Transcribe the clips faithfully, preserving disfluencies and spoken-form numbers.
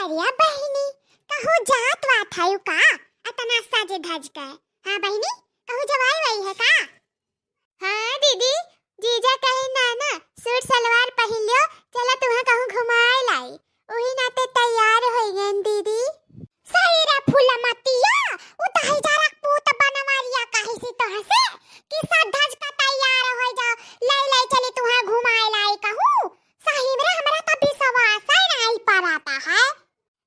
या बहिनी, कहूँ जात वात हयू का? अतना सज धज के। हाँ बहिनी, कहूँ जवाई वाई है का? हाँ दीदी, जीजा कहे ना ना, सूट सलवार पहिर लियो, चला तुहा कहूँ घुमाए लाई। उही नाते तैयार होइ गएन दीदी। सही रे फूलमतिया, उ दहिजरा पूत बनवरिया कहिसी तोहसे कि सज धज के तैयार होइ जाओ, लाई लाई चली तुहा घुमाए लाई कहूँ। सही में रे, हमरा त विश्वास ही नहीं पड़ता है।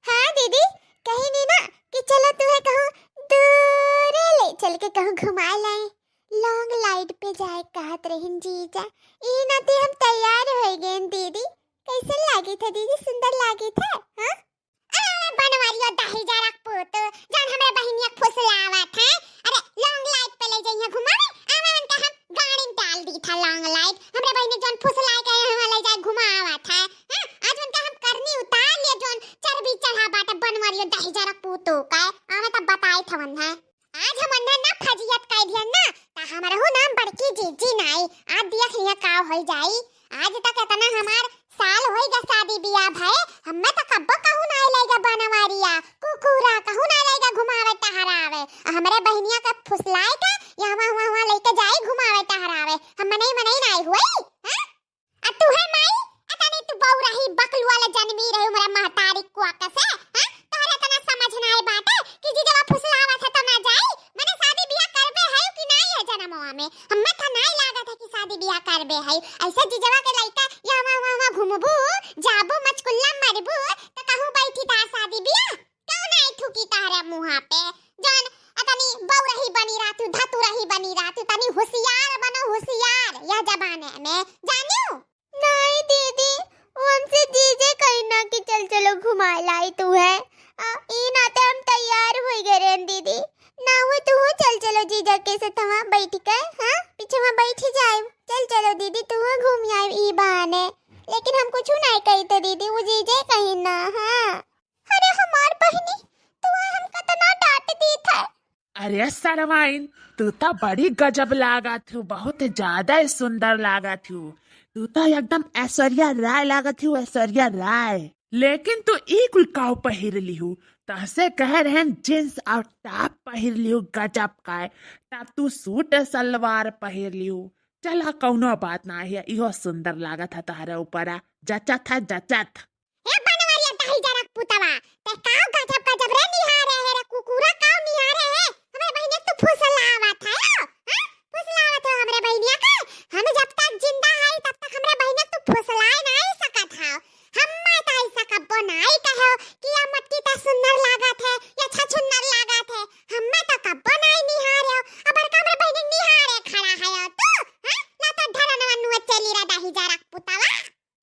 हाँ दीदी, कही नी ना कि चलो तुहे कहूँ दूरे ले चल के कहूँ घुमा लाए। लॉन्ग लाइट पे जाए कहत रहिन जीजा, ई नाते हम तैयार होइ गएन दीदी। कैसन लागित है दीदी, सुंदर लागित है? हाँ? अरे बनवरिया दहिजरा पूत, जान हमरे बहिनिया फुसलावत है। अरे लॉन्ग लाइट पे ले जइहे घुमावे, आवे उनका हम गाड़ी में डाल दी था लॉन्ग लाइट। हमरे बहिनी जौन फुसलाए के यहाँ ले जाए घुमावत है, हाँ? आज उनका हम करनी उतार लिए, जौन चर्बी चढ़ा बाटे बनवरियो दहिजरा पूतो का। आवे तब बताई थवन है। आज हम उन्हें ना फजियत कह दिया ना, ता हमरहु नाम बड़की जीजी नाई। आज देख लिया का होइ जाई। आज तक इतना हमार साल होई गा शादी बियाह भए, हमें तो कब्बो कहूँ ना लइगा बनवरिया, कुकुरा कहूँ ना लइगा घुमावे टहरावे। आ हमरे बहिनिया के फुसलाए के या हुआ हुआ हुआ लेके जाई घुमावे टहरावे, हम मनई मनई नाई हुई, हाँ? आ तू है माई, अतनी तू बहू रही बकलुआ ले जन्मी रही हमरा महतारी कुआ कसे, हाँ? तोहरे इतना समझ ना आए बाटे कि जीजवा फुसलावत है तो ना जाई, मने शादी बियाह करबे है कि नाई है जनमवा में? हमें तो नाई लागत है कि शादी बियाह करबे है। ऐसे जीजवा के लइका या हुआ हुआ हुआ घूमबू, जाबू मचकुल्ला मरबू, तो कहूँ बैठी ता शादी बियाह? क्यों नाई थूकी तहरे मुँहा पे? जौन अतनी बौरही बनी रहतू, धतुरही बनी रहतू, तनी होशियार बनो, होशियार यह जमाने में, जानियो? नाई दीदी, वो हमसे जीजे कही ना कि चल चलो घुमा लाई तू है। आ, ई नाते हम तैयार हो गए रहन दीदी। ना हो तू हो चल चलो जीजा के से तवा बैठ के, हाँ? पीछे वहाँ बैठ ही जाए। चल चलो दीदी, तू हो घूम आए ई बहाने। लेकिन हम कुछ नहीं कही तो दीदी, वो जीजे कही ना, हाँ। अरे हमार बहिनी, तू हम कतना डांट दी था। अरे सरवाइन, तू तो बड़ी गजब लागत हूँ, बहुत ज्यादा ही सुंदर लागत हूँ। तू तो एकदम ऐश्वर्या राय लागत हूँ, ऐश्वर्या राय। लेकिन तू ई कुल काव पहिर लिहू? तहसे कह रहन जींस और टॉप पहिर लिहू, गजब का है। तब तू सूट सलवार पहिर लिहू। चला कौनो बात ना है, इहो सुंदर लागत है तहरे ऊपर, जचत है, जचत। ए बनवरिया दहिजरा पुतवा, ते काव गजब गजब रे निहारे है रे कुकुरा, काव निहारे है? हमरे बहिने तू फुसलावत है, हाँ? फुसलावत हो हमरे बहिनिया के। हम जब तक जिंदा हई तब तक हमरे बहिने तू फुसलाए नाई सकत हो। हम्मे तो ऐसा कब्बो नाई कहो कि या मटकी तो सुंदर लागत है या छछुन्नर लागत है। हम्मे तो कब्बो नाई निहारे हो। अब बड़का हमरे बहिने निहारे खड़ा है तू, हाँ? ला तो धरनवा नुआ चली रे दहिजरा पुतवा।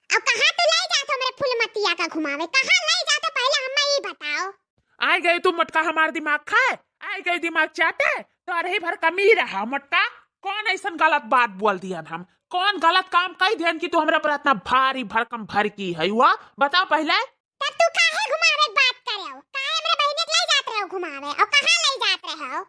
अब कहाँ तू ले जात हो हमरे फूलमतिया का घुमावे? कहाँ ले जात हो, पहले हमें ई बताओ। आइ गई तू मोटका हमार दिमाग खाए, आइ गई दिमाग चाटे, तो अरही भर कमी रहा मोटका। कौन ऐसन गलत बात बोल दियन हम? कौन गलत काम कई दियन कि तू हमरा पर इतना भारी भरकम भड़की है? हुआ बताओ पहले। तब तू काहे घुमावे के बात करे हो? काहे हमरे बहिने के ले जात रहे हो घुमावे? और कहाँ ले जात रहे हो?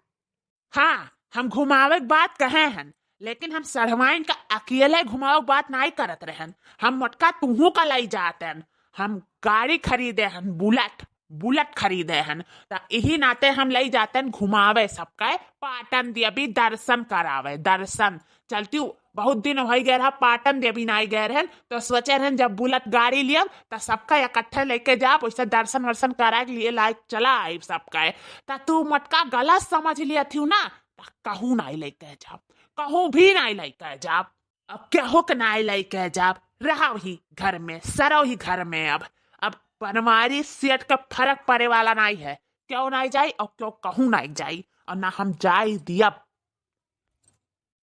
हाँ, हम घुमावे के बात कहे हन, लेकिन हम सढ़वाइन का अकेले घुमावे के बात नाई करत रहन। हम मोटका तुहू का लई जातन। हम गाड़ी खरीदे हन, बुलेट, बुलेट खरीदे हन। त इही नाते हम लई जातन घुमावे सबके, पाटन देवी दर्शन करावे, दर्शन। चलती हूँ, बहुत दिन होइ गए रहा, पाटन देवी नाई गए रहन, तो सोचे रहन जब बुलेट गाड़ी लियब त सबका इकट्ठे लेके जाब, वैसे दर्शन वर्शन करा के लिए लायक चला आइब सबके। त तू मोटका गलत समझ लिया थी ना, त कहूँ नाई लेके जाब, कहूँ भी नाई लेके जाब। अब केहू के नाई लेके जाब, रहो ही घर में, सरो ही घर में। अब अब बनवारी सेठ का फर्क पड़े वाला नाई है, क्यों नाई जाई और क्यों कहूँ नाई जाई, और ना हम जाई दियब।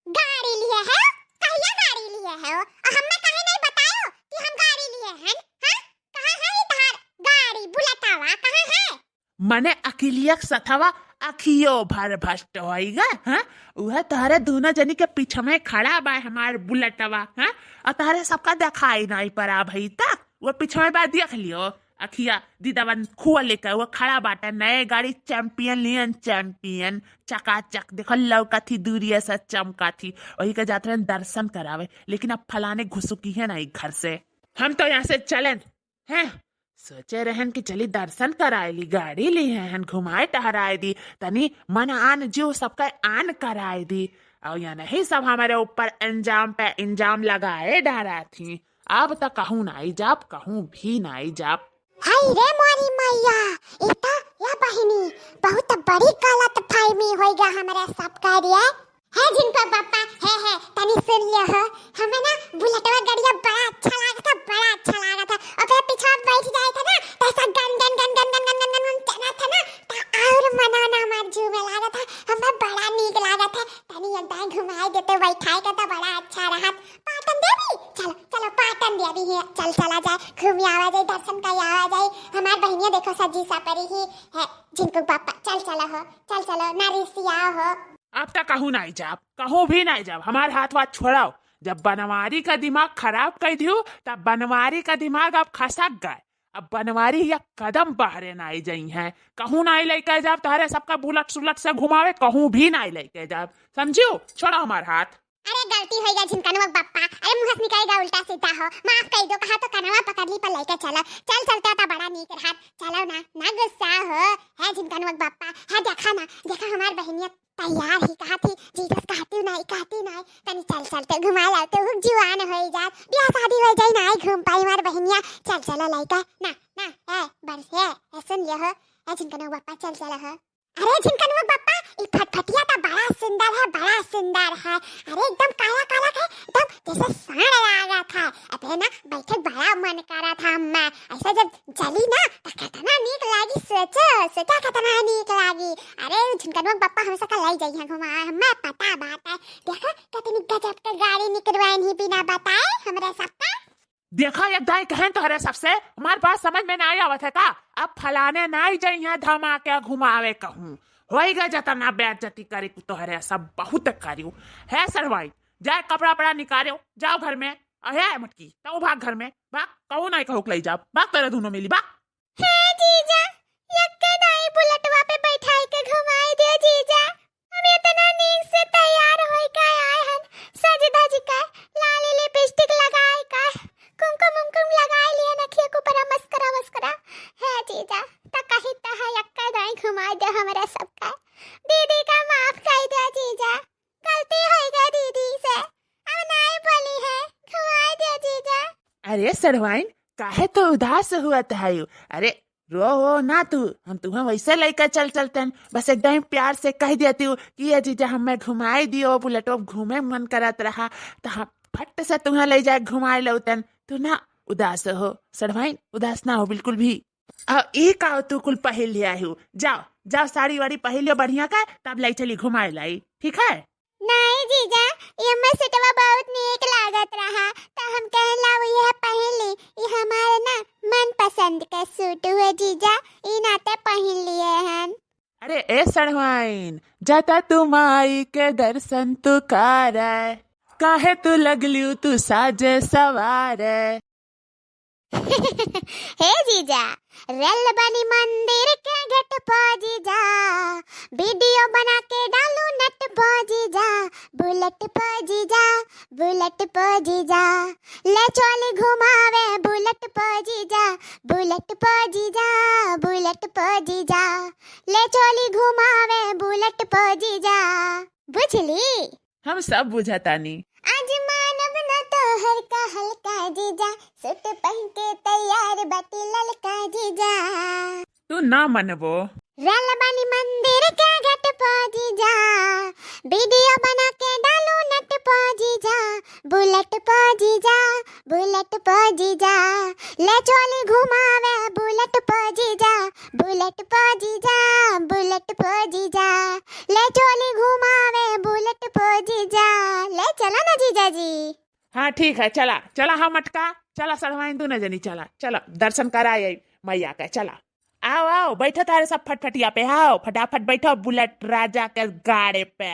गाड़ी लिए है? कहिया गाड़ी लिए है? और हमें कहे नहीं बतायो कि हम गाड़ी लिए हैं? हाँ? कहाँ है इधर गाड़ी, बुलेटवा कहाँ है? मने अकिलिया के सथवा अखियो भर भ्रष्ट होइगा, हाँ? उहे तोहरे दोनों जनी के पीछे में खड़ा बा हमार बुलेटवा, हाँ? और तोहरे सबका दिखाई नहीं पड़ा अभी तक। वो पीछे में बा, देख लियो, अखिया दीदावन खोल लेकर वो खड़ा बाटे, नए गाड़ी चैंपियन लियन, चैंपियन चकाचक, देखो लौका थी, दूरिया से चमका थी, वही के जात रहन दर्शन करावे, लेकिन अब फलाने घुसुकी है ना एक घर से। हम तो यहाँ से चलें, हैं? सोचे रहन कि चली दर्शन कराए ली, गाड़ी ली हैं, घुमाए टहराए दी, तनी मन आन जीव सबका आन कराए दी। और या नहीं सब हमारे ऊपर इंजाम पे इंजाम लगाए डरा थी। अब त कहूँ नाई जाब, कहूँ भी नाई जाब। हाय रे मोरी मैया, ई त या बहिनी बहुत बड़ी गलत फहमी होइगा हमरे सबका रे। हे झिनकू बप्पा, हे, हे, तनी सुन लियो हो, हमें ना बुलेटवा गड़िया बड़ा अच्छा लागत है, बड़ा अच्छा लागत है। ओकरे पीछे बैठ जाए थे ना, तो ऐसा गन, गन, गन चलत है ना, तो और मना ना हमार जीव में लागत है, हमें बड़ा नीक लागत है। तनी एक दाई घुमाए देते, बैठाए के तो बड़ा अच्छा रहत। पाटन देवी, चलो, चलो, पाटन देवी है, चल चला जाए, घूम आवा जाए, दर्शन कर आवा जाए। हमार बहिनिया देखो सजी सपरी ही है, झिनकू बप्पा, चल चलो हो, चल चलो, ना रिसिया हो। अब त कहूँ नाई जाब, कहूँ भी नाई जाब, हमार हाथ वाथ छोड़ाओ। जब बनवारी का दिमाग खराब कर दियो, तब बनवारी का दिमाग अब खसक गए। अब बनवारी या कदम बहरे नाई जइहैं, कहूँ नाई लइके जाब, तहरे सबका बुलेट सुलेट से घुमावे, कहूँ भी नाई लइके जाब, समझियो? छोड़ो हमार हाथ। अरे गलती होइगा झिनकनुआ बप्पा, अरे मुँह से निकल गया उल्टा सीधा हो, माफ कर दो, कहा तो कनवा पकड़ ली पर लइके चलो, चल चलते तो बड़ा नीक रहत, चलो ना, ना गुस्सा हो, है झिनकनुआ बप्पा, है देखा ना, देखा हमार बहिनिया तैयार ही, कहा थी, जीजस कहती नाई, कहती नाई, तनी चल चलते घुमा लाते, हुक जुआन होई जात, ब्याह शादी हो जाई, नाई घूम पाई हमार बहिनिया, चल चलो लइका, ना, ना, ए, बरसे, ए, सुन लियो हो, ए, झिनकनुआ बप्पा, चल चलो हो। अरे झिनकनुआ बप्पा, ई फटफटिया तो बड़ा सुंदर है, बड़ा सुंदर है, अरे एकदम काला काला है, एकदम जैसे साँड़ लागत है, अबे ना, बैठे बड़ा मन करा था अम्मा, ऐसा जब जली ना, त केतना नीक लागी, सोचो, सोचा केतना नीक लागी। अरे, उ झिनकनुआ बप्पा हम सबका लई जइहैं घुमाए, हमें पता बात है। देखा, केतनी गजब के गाड़ी निकरवाइन ही बिना बताए, हमरे सबका। देखा, एक दाई कहेन तोहरे सबसे, हमार बात समझ में नाई आवत है का? अब फलाने नाई जइहैं धमाके घुमावे कहूँ। होई गए जतना बेइज्जती करे कु तोहरे सब बहुत करियो। है सरवाई, जाए कपड़ा वपड़ा निकालो, जाओ घर में। अहे मटकी, तऊ भाग घर में, भाग, कहूँ नाई कहूँ के लई जाब, भाग तेरे दोनों मिली, भाग। हे जीजा, यक्के दाई बुलेटवा पे बैठाई के घुमाई दे जीजा। हम इतना नीक से तैयार होई के आए हन, सज धज के, लाली लिपस्टिक लगाई के, कुमकुम उमकुम लगाई लिए, नखिया के ऊपर मस्करा वस्करा। हे जीजा, त कही त है यक्के दाई घुमाई दे हमरे सबका। दीदी का माफ कर दे जीजा, गलती होई गई दीदी से, अब नाई बोली है, घुमाई दे जीजा। अरे सड़वाइन, काहे तो उदास हुआ तहायु? अरे रो वो ना तू, हम तुहें वैसे लइका चल चलतन, बस एकदम प्यार से कह देती हूँ कि ये जीजा हमें घुमाई दियो, बुलेटो घूमे मन करत रहा, तो हम फट से तुहें ले जाए घुमाए लौतन। तू ना उदास हो सड़वाइन, उदास ना हो बिल्कुल भी। अब ई का तू कुल पहिल ले आई हो, जाओ जाओ साड़ी वाड़ी पहिल लियो बढ़िया का, तब लाई चली घुमाए लाई, ठीक है? नाई जीजा, ई हमें सेटवा बहुत नीक लागत रहा, त हम कहला वो यह पहिन ली। ई हमारे ना मनपसंद के सूट हुए जीजा, ई नाते पहिन लिए हन। अरे ए सड़वाइन, जाता तू माई के दर्शन तू करे, काहे तू लगलियो तू साजे सवारे। हे जीजा, रेल बनी मंदिर के गेट पो जीजा, वीडियो बना के डालू नेट पो जीजा, बुलेट पो जीजा, बुलेट पो जीजा, ले चली घुमावे बुलेट पो जीजा, बुलेट पो जीजा, बुलेट पो जीजा, ले चली घुमावे बुलेट पो जीजा। बुझली? हम सब बुझतानी। आज मानब न तोहर कहल का जीजा, सूट पहिन के तैयार बाटी ललका जीजा। तू ना मनबो। रेल बनी मंदिर के गेट पो जीजा, वीडियो बना के डालू नेट पो जीजा, बुलेट पो जीजा, बुलेट पो जीजा, ले चली घुमावे बुलेट पो जीजा, बुलेट पो जीजा, बुलेट पो जीजा, ले चली घुमावे बुलेट पो जीजा, ले चला ना जीजा जी। हाँ ठीक है, चला चला, हाँ मटका, चला सड़वाइन दोनों जनी, चला चला दर्शन करा आई मैया के, चला। आओ आओ, बैठो तारे सब फटफटिया पे, आओ फटाफट बैठो बुलेट राजा के गाड़े पे।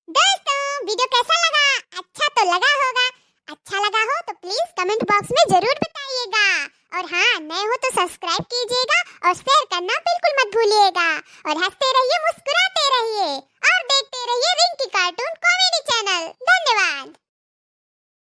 दोस्तों, वीडियो कैसा लगा? अच्छा तो लगा होगा। अच्छा लगा हो तो प्लीज कमेंट बॉक्स में जरूर बताइएगा, और हाँ, नए हो तो सब्सक्राइब कीजिएगा और शेयर करना बिल्कुल मत भूलिएगा। और हंसते रहिए, मुस्कुराते रहिए और देखते रहिए रिंकी कार्टून कॉमेडी चैनल। धन्यवाद।